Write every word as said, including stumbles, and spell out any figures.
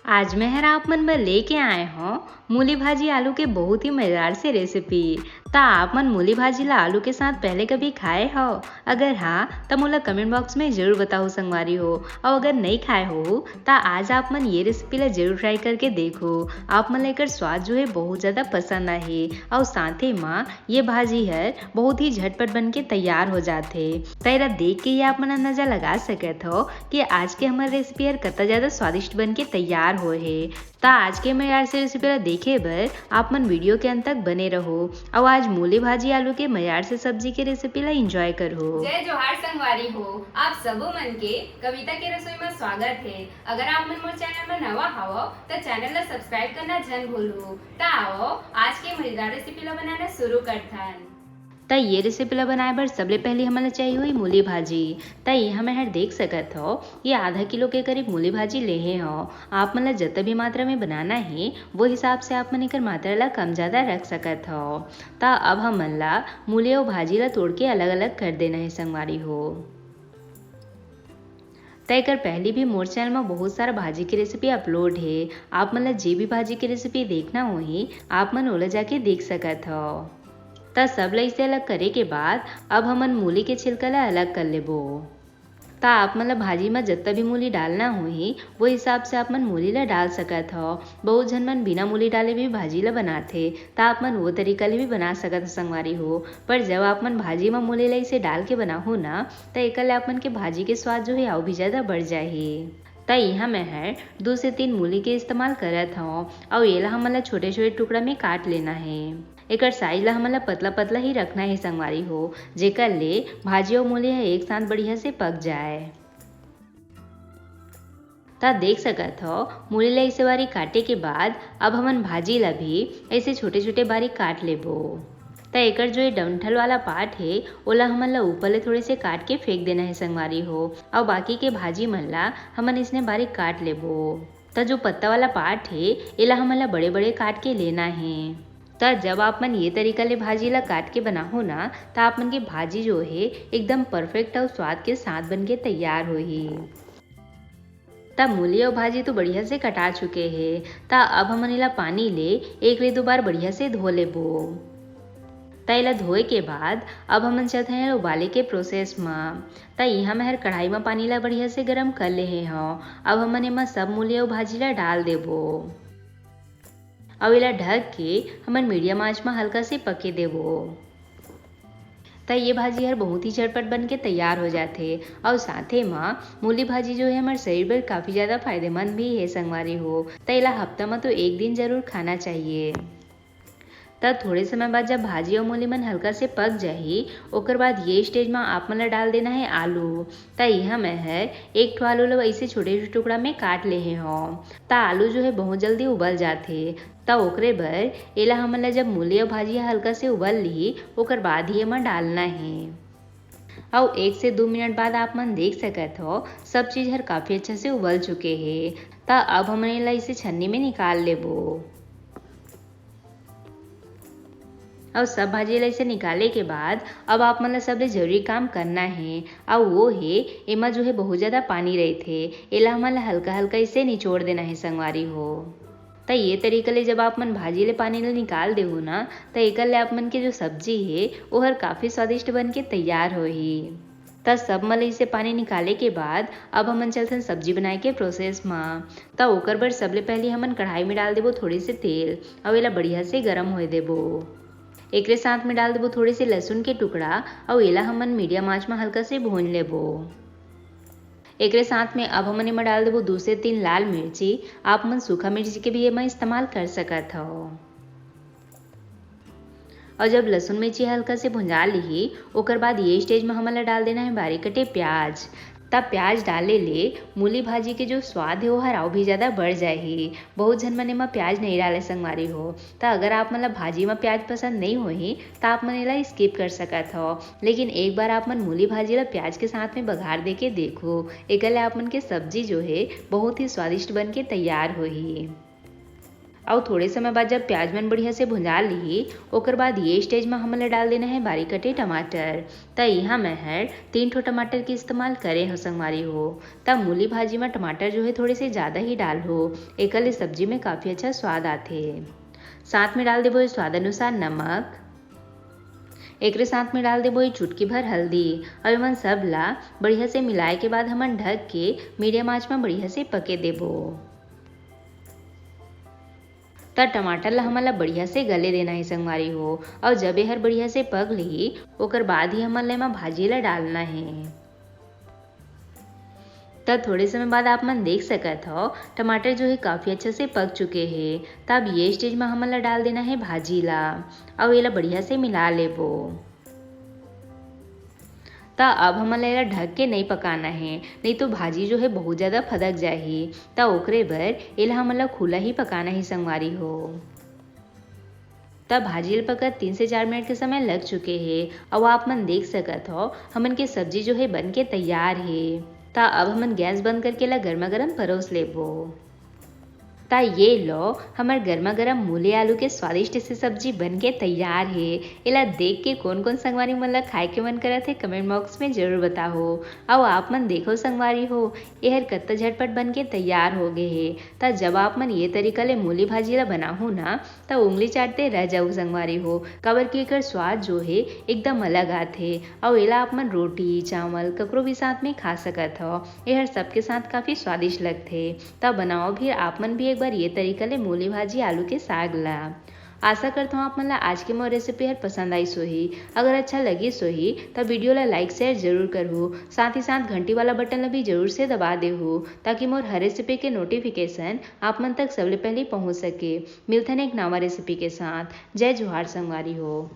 आज मैं हर आप मन बर लेके आए हौं मूली भाजी आलू के बहुत ही मजेदार से रेसिपी। त आप मन मूली भाजी ला आलू के साथ पहले कभी खाए हव? अगर हाँ, त मोला कमेंट बॉक्स में जरूर बताहू संगवारी हो। अउ अगर नइ खाए हो, त आज आप मन ये रेसिपी ला जरूर ट्राई करके देखो। आप मन ला एकर स्वाद जो है बहुत ज्यादा पसंद आही। अउ साथे मा ये भाजी हर बहुत ही झटपट बन के तैयार हो जाथे। त एला देख के ही आप मन अंदाजा लगा सकत हो कि आज के हमर रेसिपी हर कतना ज्यादा स्वादिष्ट बन के तैयार होए हे। त आज के मजेदार से रेसिपी ला देखे बर आप मन वीडियो के अंत तक बने रहो। अउ आज मूली भाजी आलू के मजेदार से सब्जी के रेसिपी ला एंजॉय करहो। जय जोहार संगवारी हो, आप सबो मन के कविता के रसोई में स्वागत है। अगर आप मन मोर चैनल में नवा हवो त चैनल ला सब्सक्राइब करना झन भूलहू। त आओ आज के मजेदार रेसिपी ला बनाना शुरू करथन। त ये रेसिपी ला बनाए बर सबले पहले हमन ला चाहिए होही मूली भाजी। त ये हमन हर देख सकत हो, ये आधा किलो के करीब मूली भाजी लेहे हो। आप मन ला जतना भी मात्रा में बनाना है, वो हिसाब से आप मन एकर मात्रा ला कम ज्यादा रख सकत हो। त अब हमन ला मूली अउ भाजी ला तोड़ के अलग-अलग कर देना है संगवारी हो। त एकर पहली भी मोर चैनल में बहुत सारा भाजी के रेसिपी अपलोड है। आप मन ला जे भी भाजी के रेसिपी देखना होही, आप मन ओला जाके देख सकत हो। त सब ला इसे अलग करे के बाद अब हमन मूली के छिलका ला अलग कर लेबो। त आप मन ला भाजी में जतना भी मूली डालना होही, वो हिसाब से आप मन मूली ला डाल सकत हो। बहुत झन मन बिना मूली डाले भी भाजी ला बनाथे, त आप मन वो तरीका ले भी बना सकत हो संगवारी हो। पर जब आप मन भाजी में मूली ला इसे डाल के बनाहू ना, त एकर ले आप मन के भाजी के स्वाद जो है अउ भी ज्यादा बढ़ जाही। त इहाँ मैं हर दू से तीन मूली के इस्तेमाल करत हौं, अउ एला हमन ला छोटे-छोटे टुकड़ा में काट लेना हे। एकर साइज ला हमन ला पतला-पतला ही रखना हे संगवारी हो, जेकर ले भाजी अउ मूली ह एक साथ बढ़िया से पक जाए। त देख सकत हव, मूली ला ऐसे बारीक काटे के बाद अब हमन भाजी ला भी ऐसे छोटे-छोटे बारीक काट लेबो। त एकर जो ये डंठल वाला पार्ट हे, ओला हमन ला ऊपर ले थोड़े से काट के फेंक देना हे संगवारी हो, अउ बाकी के भाजी मन ला हमन इसने बारीक काट लेबो। त जो पत्ता वाला पार्ट हे, एला हमन ला बड़े-बड़े काट के लेना हे। त जब आप मन ये तरीका ले भाजी ला काट के बनाहू ना, त आप मन के भाजी जो हे, एकदम परफेक्ट अउ स्वाद के साथ बन के तैयार होही। त मूली अउ भाजी तो बढ़िया से कटा चुके हे, त अब हमन एला पानी ले एक ले दो बार बढ़िया से धो लेबो। त एला धोए के बाद अब हमन चलथन एला उबाले के प्रोसेस म। त इहाँ मैं हर कढ़ाई म पानी ला बढ़िया से गरम कर लेहे हौं। अब हमन एमा सब मूली अउ भाजी ला डाल देबो। अउ एला ढक के हमन मीडियम आंच म हल्का से पके देबो। त ये भाजी हर बहुत ही झटपट बन के तैयार हो जाथे अउ साथे म मूली भाजी जो हे हमर शरीर बर काफी ज्यादा फायदेमंद भी हे संगवारी हो। त एला हफ्ता म तो एक दिन जरूर खाना चाहिए। त थोड़े समय बाद जब भाजी अउ मूली मन हल्का से पक जाही, ओकर बाद ये स्टेज म आप मन ला डाल देना हे आलू। त इहाँ मैं हर एक ठो आलू ला ऐसे छोटे-छोटे टुकड़ा में काट लेहे हौं। त आलू जो हे बहुत जल्दी उबल जाथे। त ओकरे बर एला हमन ला जब मूली अउ भाजी ह हल्का से उबल लिही, ओकर बाद ही एमा डालना हे। अउ एक से दू मिनट बाद आप मन देख सकत हव, सब चीज हर काफी अच्छा से उबल चुके हे। त अब हमन एला इसे छन्नी में निकाल लेबो। अउ सब भाजी ला इसे निकाले के बाद अब आप मन ला सबले जरूरी काम करना हे, अउ वो हे एमा जो हे बहुत ज्यादा पानी रहिथे, एला हमन ला हल्का-हल्का इसे निचोड़ देना हे संगवारी हो। त ये तरीका ले जब आप मन भाजी ले पानी ला निकाल देहू ना, त एकर ले आप मन के जो सब्जी हे, ओहर काफी स्वादिष्ट बन के तैयार होही। त सब म ले इसे पानी निकाले के बाद अब हमन चलथन सब्जी बनाए के प्रोसेस म। त ओकर बर सबले पहले हमन कढ़ाई में डाल देबो थोड़े से तेल, अउ एला बढ़िया से गरम होए देबो। एकरे साथ में डाल देबो थोड़े से लहसुन के टुकड़ा, अउ एला हमन मीडियम आंच म हल्का से भून लेबो। एकरे साथ में अब हमन एमा डाल देबो दू से तीन लाल मिर्ची। आप मन सूखा मिर्ची के भी एमा इस्तेमाल कर सकत हव। अउ जब लहसुन मिर्ची हल्का से भुंजा लिही, ओकर बाद ये स्टेज म हमन ला डाल देना हे बारीक कटे प्याज। त प्याज डाले ले मूली भाजी के जो स्वाद हे, ओहर अउ भी ज्यादा बढ़ जाही। बहुत झन मन एमा प्याज नइ डाले संगवारी हो, त अगर आप मन ला भाजी म प्याज पसंद नइ होही, त आप मन एला स्किप कर सकत हव। लेकिन एक बार आप मन मूली भाजी ला प्याज के साथ में बघार दे के देखो, एकर ले आप मन के सब्जी जो हे, बहुत ही स्वादिष्ट बन के तैयार होही। अउ थोड़े समय बाद जब प्याज मन बढ़िया से भुंजा लिही, ओकर बाद ये स्टेज म हमन ला डाल देना हे बारीक कटे टमाटर। त इहाँ मैं हर तीन ठो टमाटर के इस्तेमाल करे हव संगवारी हो। त मूली भाजी म टमाटर जो हे थोड़े से ज्यादा ही डालहू, एकर ले सब्जी में काफी अच्छा स्वाद आथे। साथ में डाल देबो स्वाद अनुसार नमक। एकरे साथ में डाल देबो ये चुटकी भर हल्दी। अब एमन सब ला बढ़िया से मिलाए के बाद हमन ढक के मीडियम आंच म बढ़िया से पके देबो। त टमाटर ला हमन ला बढ़िया से गले देना हे संगवारी हो। अउ जब एहर बढ़िया से पक लिही, ओकर बाद ही हमन ला एमा भाजी ला डालना हे। त थोड़े समय बाद आप मन देख सकत हव, टमाटर जो हे काफी अच्छा से पक चुके हे। त अब ये स्टेज म हमन ला डाल देना हे भाजी ला, अउ एला बढ़िया से मिला लेबो। त अब हमन ला एला ढक के नइ पकाना हे, नइ तो भाजी जो हे बहुत ज्यादा फदक जाही। त ओकरे बर एला हमन ला खुला ही पकाना हे संगवारी हो। त भाजी ल पकत तीन से चार मिनट के समय लग चुके हे, अउ आप मन देख सकत हव, हमन के सब्जी जो हे बन के तैयार हे। त अब हमन गैस बंद करके एला गर्मा गर्म परोस लेबो। त ये लो, हमर गर्मा गर्म मूली आलू के स्वादिष्ट से सब्जी बन के तैयार हे। एला देख के कोन कोन संगवारी मन ला खाए के मन करत हे, कमेंट बॉक्स में जरूर बताहो। अउ आप मन देखो संगवारी हो, एहर कत्ता झटपट बन के तैयार हो गे हे। त जब आप मन ये तरीका ले मूली भाजी ला बनाहू ना, त उंगली चाटते रह जाहू संगवारी हो, काबर कि एकर स्वाद जो हे एकदम अलग आथे। अउ एला आप मन रोटी, चावल, ककरो भी साथ में खा सकत हव। एहर सबके साथ काफी स्वादिष्ट लगथे। त बनाओ भी आप मन भी एक बार ये तरीका ले मूली भाजी आलू के साग ला। आशा करत हव आप मन ला आज के मोर रेसिपी हर पसंद आइस होही। अगर अच्छा लगिस होही त वीडियो ला लाइक शेयर जरूर करहू, साथ ही साथ घंटी वाला बटन ला भी जरूर से दबा देहू, ताकि मोर हर रेसिपी के नोटिफिकेशन आप मन तक सबले पहले पहुंच सके। मिलथन एक नवा रेसिपी के साथ। जय जोहार संगवारी हो।